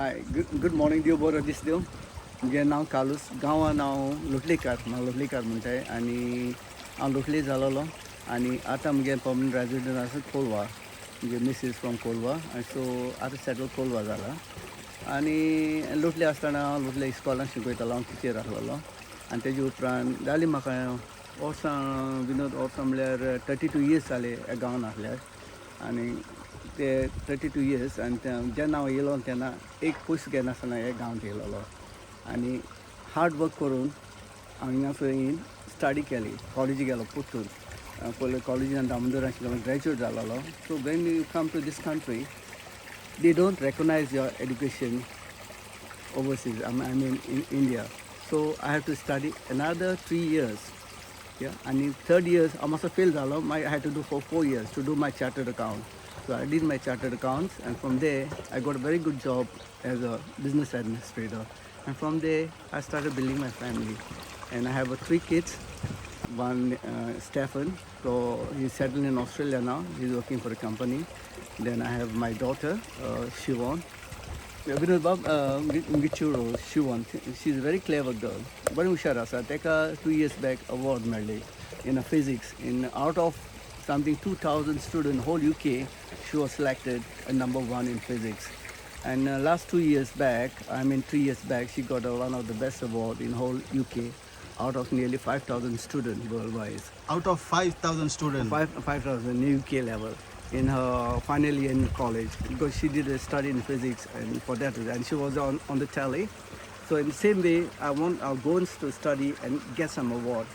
Hi, good morning. देव बरो दीस दिवं. म्हगेलें नांव कार्लूस, गांवान हांव लोटलीकार, म्हाका लोटलीकार म्हणटाय आनी हांव लोटली जालोलो आनी आतां म्हगे पर्मनंट रेजिडंट आसा कोलवा. म्हगे मिसीस फ्रॉम कोलवा आनी सो आतां सेटल कोलवा जाला. आनी लोटले आसतना हांव लोटले इस्कॉलान शिकयतालो, हांव टिचर आसलेलो. आनी तेजे उपरांत जाली म्हाका वर्सां, विनोद, वर्सां म्हणल्यार 32 इयर्स जाले ह्या गांवान आसल्यार. आनी ते 32 इयर्स आनी ते जेन्ना हांव येयलो तेन्ना एक पयसो घेनासतना हे गांवांत येयलोलो आनी हार्ड वर्क करून हांव हिंगासर येवन स्टडी केली. कॉलेजी गेलो परतून. पयलीं कॉलेजीन दामोदरान शिकलो, graduate जालोलो. So when you come to this country, they don't recognize your education overseas, I mean in India. So I have to study another 3 years. Yeah, and in third years, I must have failed. I had to do for 4 years to do my chartered account. So I did my chartered accounts, and from there, I got a very good job as a business administrator. And from there, I started building my family. And I have three kids. One, Stephen, so he's settled in Australia now. He's working for a company. Then I have my daughter, Shivon. Vinod Bab, Gichuro, Shivon. She's a very clever girl. बरी हुशार आसा. ताका 2 years back award मेळ्ळी in a physics. In out of something 2,000 student whole UK, she was selected number one in physics. And last 2 years back, I mean 3 years back, she got one of the best award in whole UK out of nearly 5,000 students worldwide. Out of 5,000 student? 5,000 UK level in her final year in college, because she did a study in physics and for that reason, and she was on the tally. So in the same way, I want our goals to study and get some award.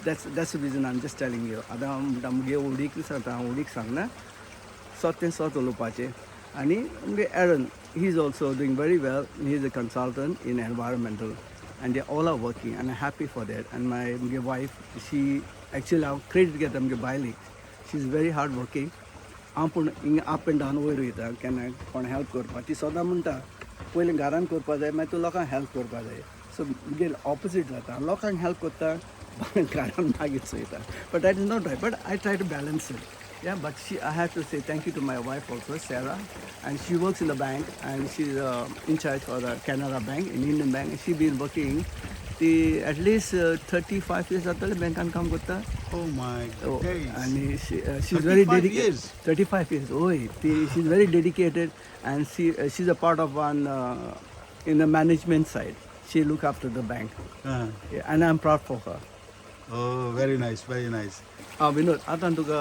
That's the reason I'm just telling you. आतां हांव मुगे उडीक सांगता, हांव उडीक सांगना, सत तें सत उलोवपाचें. आनी मुगे Aaron, he is also doing very well. He is a consultant in environmental and they all are working and I'm happy for that. And my मुगे wife, she actually, हांव क्रेडीट घेता मुगे बायलेक. She is very hard working. हांव पूण हिंगा up and down वयर वयता केन्ना कोण हेल्प करपाक. ती सदां म्हणटा, पयलीं घरान करपा जाय, मागीर तूं लोकांक हेल्प करपा जाय. सो मुगे ऑपोजीट जाता, हांव लोकांक हेल्प करता, घरान मागीर चोयता. But that is not right, but I try to balance it. Yeah, but she, I have to say thank you to my wife also, Sarah, and she works in the bank and she's in charge for the Canara Bank, in Indian Bank. She been working the at least 35 years जातले बँकान काम करता. Oh my Oh, days. And she's very 35 dedicated. Years? 35 years. Oh, she's very dedicated and she's a part of one in the management side. She look after the bank. Yeah, and I'm proud for her. Oh, very nice, very nice. आं विनोद, आतां तुका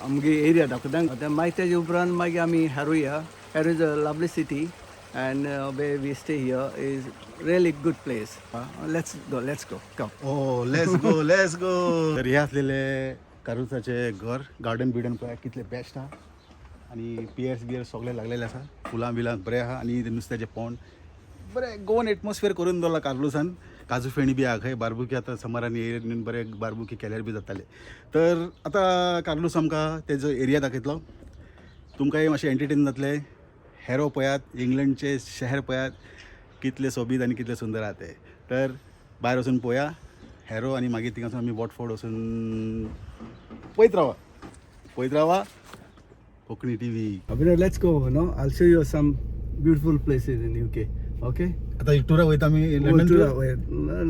आमगे area दाखयता. आतां मागीर तेजे उपरांत मागीर आमी हॅरो या. Harrow is a lovely city and where we stay here is really good place. Let's go, let's go, come. Oh, let's go, let's go. तर हे असलेले कारुसाचे घर, गार्डन बिर्डन पळय कितले बेस्ट आहा आनी पियर्स बियर्स सगळे लागलेले आसा, फुलां बिलां बरें आहा आनी ते नुस्त्याचे पोंड बरें गोवन एटमॉस्फियर करून दवरला कार्लुसान. काजू फेणी बी आहा खंय, बार्बुकी आतां समरान येयन बरें बार्बुकी केल्यार बी जाताले. तर आतां कार्लूस आमकां तेजो एरिया दाखयतलो, तुमकांय मातशें एंटरटेन जातलें. हॅरो पळयात, इंग्लंडचे शहर पळयात कितले सोबीत आनी कितले सुंदर आहा ते. तर भायर वचून पळोवया हॅरो आनी मागीर थिंगासून आमी वॉटफोर्ड वचून पळयत रावा, पळयत रावा Konkani TV. Vinod, let's go, no? I'll show you some beautiful places in UK. Okay? आतां टुरा वयता आमी London tour? Tour?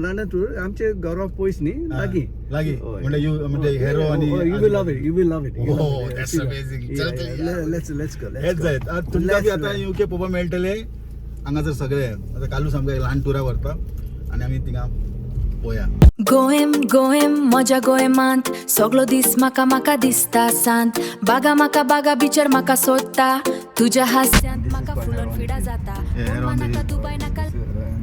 London tour आमचे घरा पयस न्ही, लागीं. लागीं. म्हणजे you म्हणजे हॅरो आनी You will love it, you will love it. Oh, that's amazing. चल, चल. Let's go. हेच जायत आतां तुमकां बी आतां युके पळोवपाक मेळटले हांगासर सगळे. आतां कालूच आमकां एक ल्हान टुरा व्हरता आनी आमी थिंगा पळोवया. गोएम गोएम म्हज्या गोएमांत सगलो दीस म्हाका म्हाका दिसता सांत बागा म्हाका बागा बिचर म्हाका सोदता तुज्या हास्यांत म्हाका फुलोन फिडा जाता. Heron नाका Hill. Dubai नाका.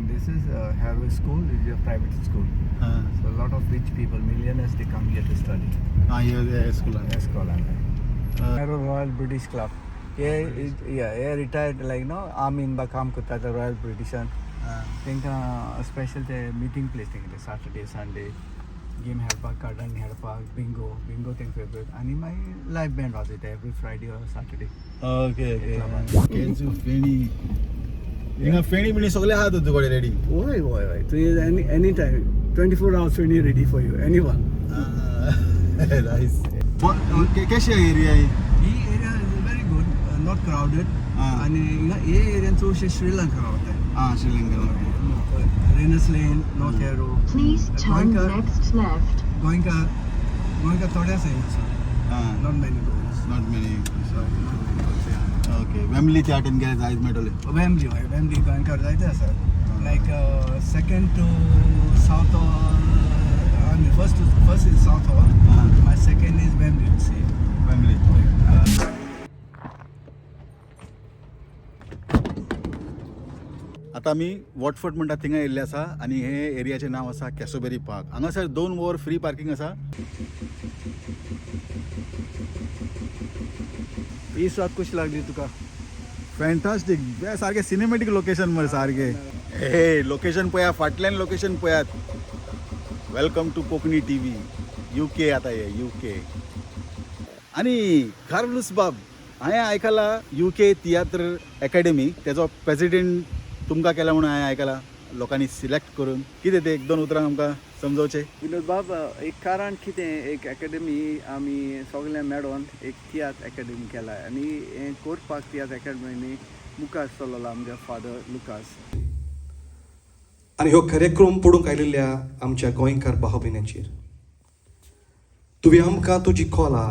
This is Harrow School. It is a private school. So a lot of rich people, millionaires, they come here to study. आं, हे स्कुलान. Yes, Harrow Royal British Club. Yeah, हे retired like no army बा काम करता ते royal ब्रिटिशान, तांकां special ते मिटींग प्लेस तेंगे. सॅटर्डे संडे गेम खेळपाक, कार्डान खेळपाक, बिंगो, बिंगो तेंक फेवरेट. आनी मागीर लायव बँड वाजयता every Friday or Saturday. Okay okay, केजू फेणी, हिंगा फेणी बिणी सगळे आहा तुजे कडेन रेडी. हय हय हय, तुवें any time, 24 hours feni ready for you, any one. Nice. कशी area he? He area is very good, not crowded. आनी हिंगा हे एरियान चडशे श्रीलंका रावताय. आं, Sri Lanka. Rhesus lane, north arrow. Please turn Goenkar. Next left. गोंयकार, गोंयकार थोडे आसा हिंगासर. आं. Not many Goans. Not many. Not many Goans. Okay, Wembley त्या वाटेन गेले जायत मेळटले. वेम्बली, हय, वेम्बली गोंयकार जायते आसात, like second to Southall, I mean first is Southall, my second is Wembley see. Wembley. आता आमी वॉटफर्ड म्हणटा थिंगा येयल्ले आसा आनी हे एरियाचें नांव आसा कॅसोबेरी पार्क. हांगासर 2 वर फ्री पार्किंग आसा. ही सुवात कशी लागली तुका? फॅन्टास्टीक, सारकें सिनेमॅटीक लोकेशन मरे सारकें. हे लोकेशन पळया, फाटल्यान लोकेशन पळयात. Welcome to Konkani TV UK. आतां हे युके आनी कार्लूस बाब, हांवें आयकलां युके तियात्र एकाडेमी तेजो प्रेसिडेंट तुमकां केला म्हणून हांवें आयकलां, लोकांनी सिलेक्ट करून. कितें तें, एक दोन उतरां आमकां समजोवचें. विनोद बाब, एक कारण कितें, एक एकेडमी आमी सगळे मेळोन एक तियात्र एकेडमी केला आनी हें करपाक तियात्र एकेडमी मुखार चलला आमगे फादर लुकास. आनी ह्यो कार्यक्रम पडूंक आयिल्ल्या आमच्या गोंयकार भाव भयणांचेर, तुवें आमकां तुजी कोला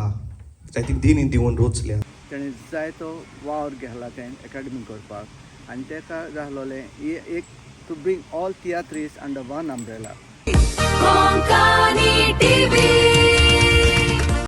जायती देणी दिवन रोचल्या. तेणें जायतो वावर घेतला तें एकेडमी करपाक आनी तेका जालोलें एक to bring all tiatrist under one umbrella. Konkani TV.